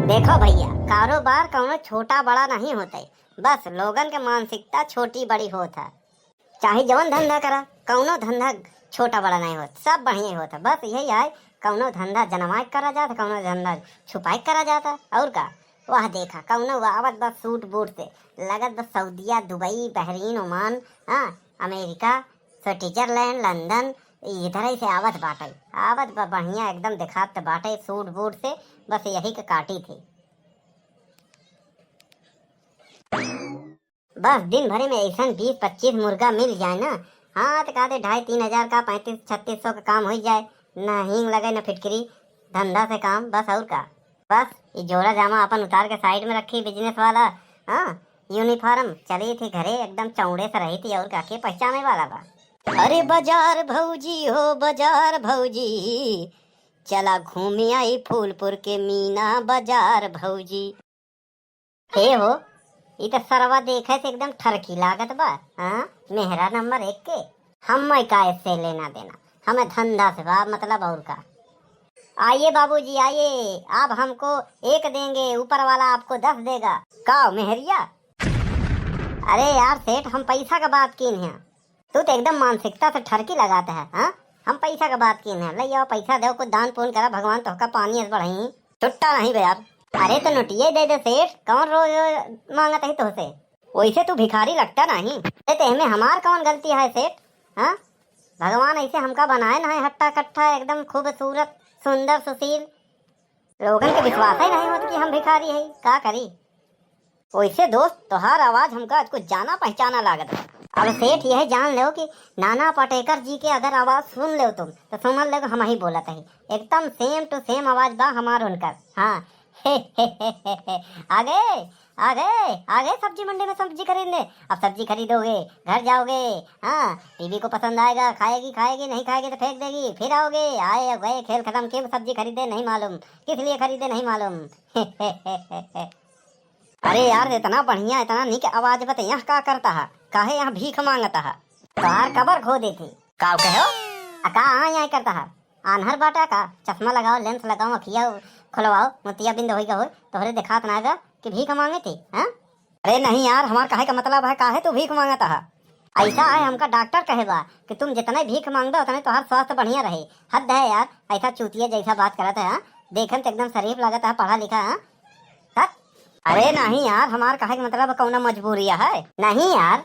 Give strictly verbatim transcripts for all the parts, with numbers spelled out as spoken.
देखो भइया, कारोबार कउनो छोटा बड़ा नहीं होत है, बस लोगन के मानसिकता छोटी बड़ी होत है। चाहे जवन धंधा करा, कउनो धंधा छोटा बड़ा नहीं होत, सब बढ़िया ही होत है। बस यही है, कउनो धंधा जनमाए के करा जात है, कउनो धंधा छुपाए के करा जात है, और का। वह देखा, कउनो आवत बा सूट बूट से, लगत बा सऊदिया, दुबई, बहरीन, ओमान, हाँ, अमेरिका, स्विट्जरलैंड, लंदन, इधर ही से आवत बाटे, आवत बा बढ़िया एकदम दिखात बाटे सूट बूट से, बस यही के काटी थी। बस दिन भरे में ऐसन बीस पच्चीस मुर्गा मिल जाए ना, हाँ, तो कहते ढाई तीन हजार का, पैंतीस छत्तीस सौ का काम हो जाए, ना हींग लगे ना फिटकरी, धंधा से काम, बस और का। बस ये जोड़ा जामा अपन उतार के साइड में रखी बिजनेस वाला, हाँ, यूनिफॉर्म, चली थी घरे, एकदम चौड़े से रही थी, और का के पहचाने वाला बा। अरे बाजार भौजी हो बाजार भौजी, चला घूमी आई फूलपुर के मीना बाजार भौजी। हे हो, ई त सरवा देखे से एकदम ठरकी लागत बा। हाँ, मेहरा नंबर एक के। हमें का इससे लेना देना, हमें धंधा से बा मतलब, और का। आइए बाबूजी आइए, आप हमको एक देंगे, ऊपर वाला आपको दस देगा। का हो मेहरिया? अरे यार सेठ, हम पैसा का बात कीन है। तू तो एकदम मानसिकता से ठरकी लगात है, हाँ? हम पैसा का बात कीन है, ले आओ पैसा दो, कुछ दान पुण्य करा, भगवान तोहका पानी अस बढ़ाई। छुट्टा नहीं बे यार। अरे तो नोटिये दे दे सेठ, कौन रोज रोज मांगत है तोहसे? वैसे तू भिखारी लगता नहीं। अरे तो एमे हमार कौन गलती है सेठ? हाँ, भगवान ऐसे हमका बनाए ना है, हट्टा कट्ठा, एकदम खूबसूरत, सुंदर, सुशील। लोगन के विश्वास ही नहीं होत कि हम भिखारी है, का करी? वैसे दोस्त, तोहार आवाज हमका कुछ जाना पहचाना लागत है। अब सेठ यह जान लो कि नाना पाटेकर जी के अगर आवाज सुन लो तुम, तो समझ लो हम ही बोलत है। एकदम same to same आवाज बा हमार उनकर। हाँ। आगे, आगे, आगे सब्जी मंडी में सब्जी खरीदने। अब सब्जी खरीदोगे, घर जाओगे, हाँ, बीवी को पसंद आएगा, खाएगी, खाएगी, नहीं खाएगी तो फेंक देगी, फिर आओगे, आए, गए, खेल खत्म, क्यों सब्जी खरीदे नहीं मालूम, किस लिए खरीदे नहीं मालूम। अरे यार, इतना बढ़िया, इतना निक आवाज बा, त यहाँ का करता है? काहे यहाँ भीख मांगता है? तोहार कबर खो देती। का कहो? आ का हाँ यहाँ करता है? आन्हर बाटा का? चश्मा लगाओ, लेंस लगाओ, अखिया खुलवाओ, मोतिया बिंद होई गए होई, तोहरे देखात ना बा कि भीख मांगे थी, हाँ? अरे नहीं यार, हमार कहे का मतलब है, काहे तू भीख मांगता है? ऐसा है, हमका डॉक्टर कहे बा कि तुम जितने भीख मांगबा, उतने तोहार स्वास्थ्य बढ़िया रहे। हद है यार, ऐसा चूतिया जैसा बात करत है, हाँ? देखन तो एकदम शरीफ लागत है, पढ़ा लिखा, हाँ? हाँ? अरे नहीं यार, हमार कहे के मतलब कौनो मजबूरी है? नहीं यार,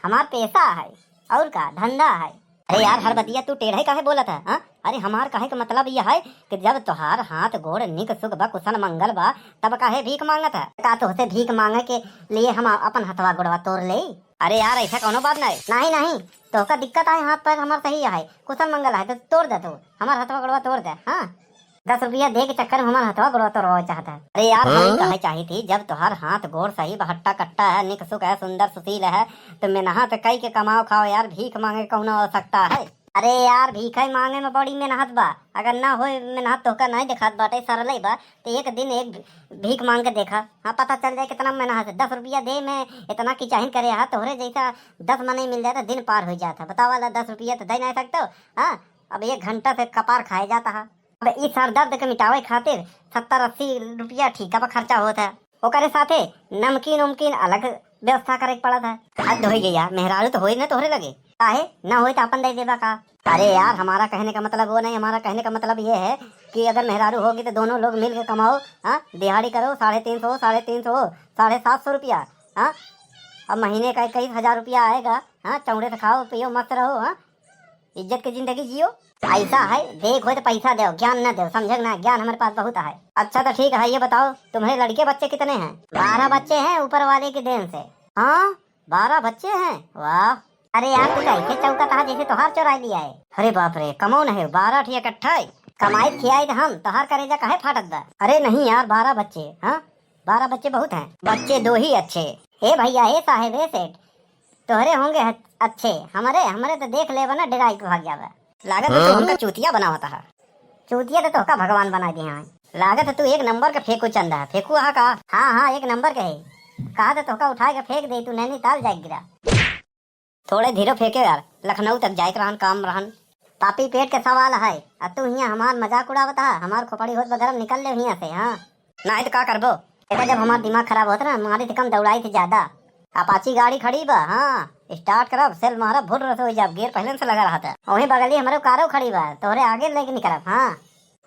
हमार पेशा है, और का, धंधा है। अरे यार, हर बतिया तू टेढ़े काहे बोलत है, हाँ? अरे हमार कहे के मतलब यह है कि जब तोहार हाथ गोड़ निक सुख बा, कुशन मंगल बा, तब काहे भीख मांगत है? का तोहसे भीख मांगे के लिए हम अपन हथवा गोड़वा तोड़ ले? अरे यार, ऐसा कौनो बात नहीं। नहीं, नहीं, तोहका दिक्कत है, हाथ पैर हमार सही है, कुशन मंगल है, तो तोड़ दे तू, हमार हथवा गोड़वा तोड़ दे, हाँ? दस रुपया दे के चक्कर में हमार हथवा गोड़वा तोड़वावे चाहत है। अरे यार, हम हाँ? कहे चाही थी, जब तोहार हाथ गोड़ सही बा, हट्टा कट्टा है, निक सुख है, सुंदर सुशील है, तो मेहनत कई के कमाओ खाओ यार, भीख मांगे कौनो आवश्यकता है? अरे यार, भीख मांगे में बड़ी मेहनत बा, अगर ना होए मेहनत तोहका नहीं दिखात बाटे, सरले बा, तो एक दिन एक भी-, भीख मांग के देखा, हाँ, पता चल जाए कितना मेहनत है। दस रुपया दे में इतना किचाहिन करे, हाँ, तोहरे जैसा दस मनई मिल जाए तो दिन पार हो जाता। बतावा ला, दस रुपया तो दे नहीं सकते हो, हाँ, अब एक घंटा से कपार खाए जाता है। अब ई सर दर्द के मिटावे खातिर सत्तर अस्सी रुपया ठीका पर खर्चा होत है। ओकरे साथे नमकीन उमकीन अलग व्यवस्था करे के पड़त है। हद होइ गया, मेहरारू तो होई न तोहरे लगे। काहे? न होई तो अपन दे देबा का? अरे यार, हमारा कहने का मतलब वो नहीं, हमारा कहने का मतलब ये है कि अगर मेहरारू होगी तो दोनों लोग मिल के कमाओ, हाँ, दिहाड़ी करो, साढ़े तीन सौ, साढ़े तीन सौ, साढ़े सात सौ रुपया, हाँ, अब महीने का इक्कीस हजार रुपया आएगा, हाँ, चौड़े से खाओ पियो मस्त रहो, हाँ। इज्जत के जिंदगी जियो। ऐसा है, देख होए तो पैसा दो, ज्ञान न दो, समझे ना, ज्ञान हमारे पास बहुत है। अच्छा तो ठीक है, ये बताओ तुम्हारे लड़के बच्चे कितने हैं? बारह बच्चे हैं ऊपर वाले के देन से। हाँ, बारह बच्चे हैं, वाह। अरे यार, तू तो ऐसे चौका तहा जैसे तोहार चोराई लिया है। अरे बाप रे, कमाओ न है, बारह ठी इकट्ठा है। कमाई खियाई तो हम, तोहार करेजा काहे फाटत बा? अरे नहीं यार, बारह बच्चे, हाँ, बारह बच्चे बहुत हैं। बच्चे दो ही अच्छे। ए भैया, ए साहेब, ए सेठ, तोहरे होंगे ह-, अच्छे, हमरे, हमरे तो देख लेबा ना, डेराई के भाग जाबा। लागत है तू हमका चूतिया बनावत है। चूतिया तो तोहका भगवान बना दिए हैं। लागत है तू एक नंबर के फेंकू चंदा है, फेंकू हा का? हाँ, हाँ, एक नंबर के है। कहा तो तोहका उठा के फेंक दे, तू नैनीताल जाए गिरा। थोड़े धीरे फेंके यार, लखनऊ तक जाए के रहन, काम रहन। पापी पेट के सवाल है, आ तू हियाँ हमार मजाक उड़ावत है, हमार खोपड़ी होत बा गरम, निकल ले हियाँ से, हाँ। नाहीं तो का करबो? देखा, जब हमार दिमाग खराब होत ना, मारी थी कम, दौड़ाई थी ज्यादा। अपाची गाड़ी खड़ी बा, हाँ, start करब, सेल मारब, भुर्र से होइ जाब, gear पहिले से लगा रहत है। वहीं बगली हमरे कारो खड़ी बा, तोहरे आगे लेके निकलब, हाँ।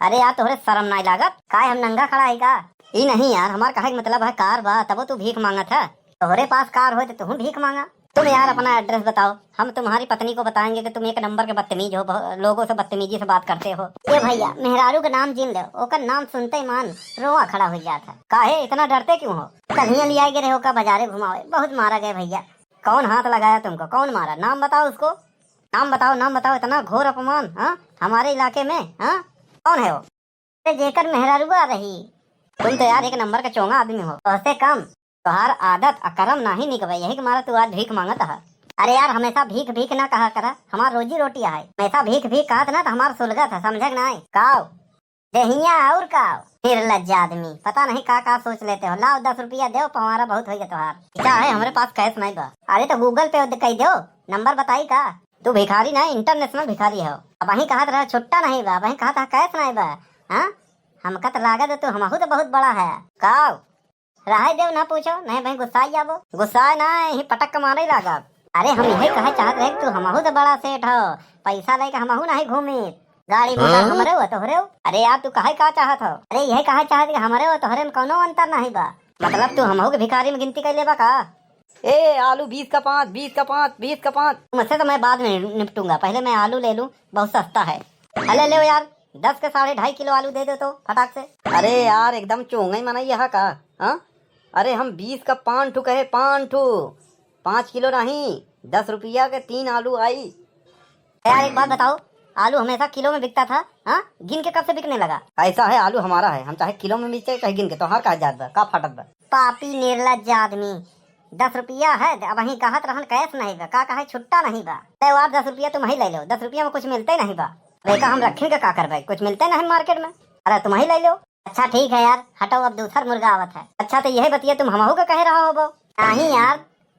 अरे यार, तोहरे शरम नाहीं लागत? काय हम नंगा खड़ा है का? ई नहीं यार, हमार कहे के मतलब है कार बा, तबो तू भीख मांगत है। तोहरे पास कार होय तो तू भीख मांगा। तुम यार अपना address बताओ, हम तुम्हारी पत्नी को बताएंगे कि तुम एक नंबर के बदतमीज हो, बहु-, लोगों से बदतमीजी से बात करते हो। ए भैया, मेहरारू के नाम जिन लो, ओकर नाम सुनते ही मान रोआ खड़ा हो जात है। काहे इतना डरते क्यों हो? कल ही लिया गए रहे ओका बाजारे घुमावे, बहुत मारा गए भैया। कौन हाथ लगाया तुमको, कौन मारा? नाम बताओ उसको, नाम बताओ, नाम बताओ। इतना घोर अपमान, हाँ, हमारे इलाके में, हाँ, कौन है वो? अरे जेकर मेहरारुआ रही। तुम तो यार एक नंबर का चोंगा आदमी हो, तोहसे कम। तोहार आदत आ करम नाहीं निक बा, यही के मारा तू आज भीख मांगत है। अरे यार, हमेशा भीख भीख ना कहा करा, हमार रोजी रोटी है। हमेशा भीख भीख कहत ना तो हमार सुलगत है, समझे के नाहीं? काव? देहिया और काव? निर्लज्ज आदमी, पता नहीं का का सोच लेते हो। लाओ, दस रुपया दो, पवारा बहुत हो गया तोहार। चाहे हमरे पास cash नहीं बा। अरे तो Google Pay कई दो, नंबर बताई का? तू भिखारी ना, international भिखारी हो। अबहीं कहत रहा छुट्टा नहीं बा, अबहीं कहत रहा cash नहीं बा। हाँ, हमका तो लागत है तू हमहू तो बहुत बड़ा है। काव? रहे देव, ना पूछो, नहीं भाई गुस्सा ही जाबो। गुस्सा ना, यही पटक के मारे लागब। अरे हम यही कहे चाहत रहे कि तू हमहू तो बड़ा सेठ हो, पैसा लेके हमहू नहीं घूमित। गाड़ी मोटर हाँ? हमरे हो तोहरे हो। अरे यार तू कहे का चाहत हो? अरे यही कहे चाहत कि हमरे हो तोहरे में कौनो अंतर नहीं बा। मतलब तू हमहू के भिखारी में गिनती कर लेबा का? ए, आलू बीस का पाँच, बीस का पाँच, बीस का पाँच। तुमसे तो मैं बाद में निपटूंगा, पहले मैं आलू ले लूं, बहुत सस्ता है। अरे ले यार, दस के साढ़े ढाई किलो आलू दे दो तो फटाक से। अरे यार, एकदम चोंगई मनई यहाँ का, हाँ? अरे हम बीस का पाँच ठू कहे, पाँच ठू, पाँच किलो नहीं, दस रुपया के तीन आलू आई। यार एक बात बताओ, आलू हमेशा किलो में बिकता था, हाँ? गिन के कब से बिकने लगा? ऐसा है, आलू हमारा है, हम चाहे किलो में बेचे चाहे गिन के, तोहार का जात बा, का फाटत बा? पापी निर्लज्ज आदमी, दस रुपया है, अबहीं कहत रहन cash नहीं बा, का कहे छुट्टा नहीं बा। ले यार दस रुपया तुम ही ले लो, दस रुपया में कुछ मिलते नहीं बा। देखा हम रखिन के का करबे, कुछ मिलते नहीं market में। अरे तुम ही ले लो। अच्छा ठीक है यार, हटो, अब दूसर मुर्गा आवत है। अच्छा तो यही बतिया तुम हमहू के कहे रहा होबो? नहीं यार,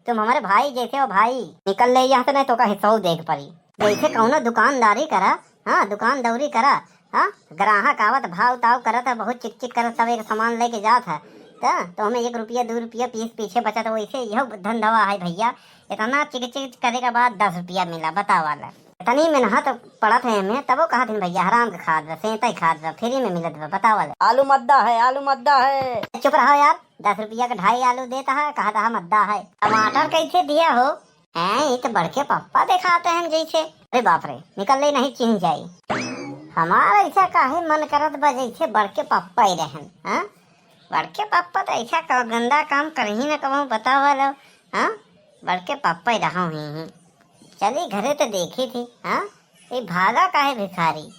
तुम हमारे भाई जैसे हो भाई। निकल ले यहाँ से, नहीं तो का हिस्सा देख पड़ी। जैसे कौनो दुकानदारी करा, हाँ, दुकान दौरी करा, हाँ, ग्राहक आवत भाव ताव करत है, बहुत चिक चिक करत, सब एक सामान लेके जात है, तो, तो हमें एक रुपया दो रुपया पीस पीछे बचत, वैसे यह धंधवा है भैया। इतना चिक चिक करे के बाद दस रुपया मिला, बतावा ले। इतनी मेहनत पड़त है एमे, तबो कहत हन भैया हराम के खात बा, सेंतई खात बा, free में मिलत बा, बतावा ले। आलू मद्दा है, आलू मद्दा है। चुप रहो यार, दस रुपया के ढाई आलू देता है, कहता है मद्दा है। टमाटर कैसे दिया हो? हैं, ये तो बड़के पप्पा दिखाते हैं जैसे। अरे बाप रे, निकल ले नहीं चिन्ह जाई। हमारा ऐसा काहे मन करत बा जैसे बड़के पप्पा ही रहन, हाँ? बड़के पप्पा तो ऐसा क-, गंदा काम करही न कबहूँ, बतावा लो, हाँ? बड़के पप्पा ही रहा ही, ही। चली घरे तो देखी थी, हाँ? ये भागा काहे भिखारी?